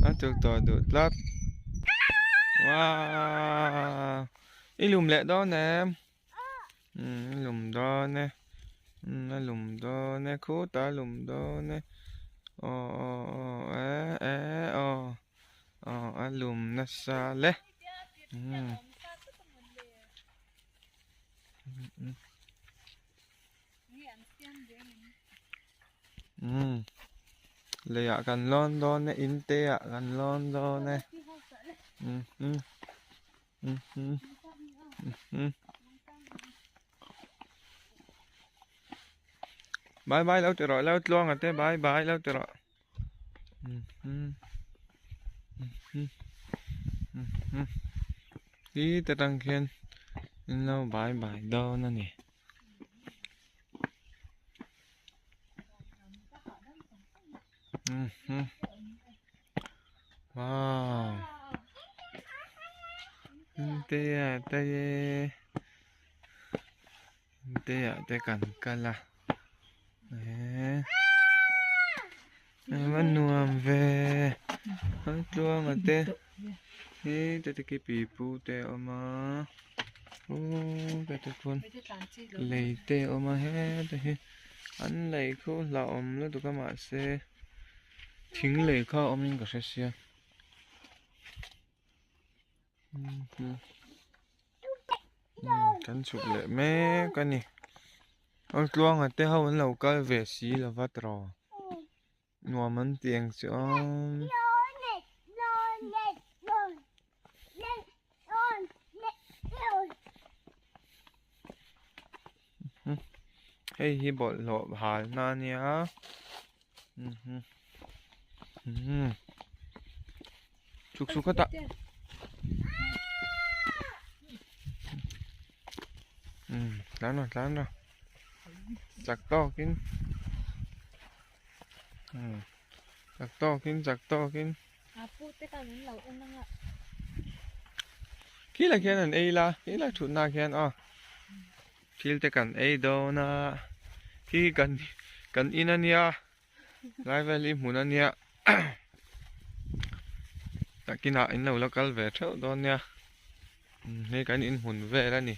A chuk tawh duh tlat wow i lum leh dawn em i lum dawn e a lum dawn e khutah a lum dawn e aw aw aw eh eh aw aw a lum nasa le. Leiah kan lawn dawn e in te ah kan lawn dawn e bye bye lo ti rawh lo tluanga te bye bye lo ti rawh. Ti te tang khian in lo bai bai dawn a ni. Wow. Te a te te ah te kan kal a eee a nuam ve a tluanga te he te te khi pipu te a awm a aww te te khawn lei te a awm a heta hi an lei khu hlauhawm lutuk a mahse thing lei kha a awmin ka hre sia. Kan chhuk leh mek a ni aw tluanga te ho an lo kal ve si lo va tiraw nuam an ti ang chu awm. Hei hi bawlhhlawh halna a nia chhuk chhuk a tah tlan rawh tlan rawh chak tawkin chak tawkin chak tawkin khilai khian an ei la khilai thutna ah khian aw. Thil te kan ei dawn a, khi kan kan in a nia, lai vel hi hmun a nia takinah in lo la kal ve theuh dawn nia, hei kan in hmun vel a ni.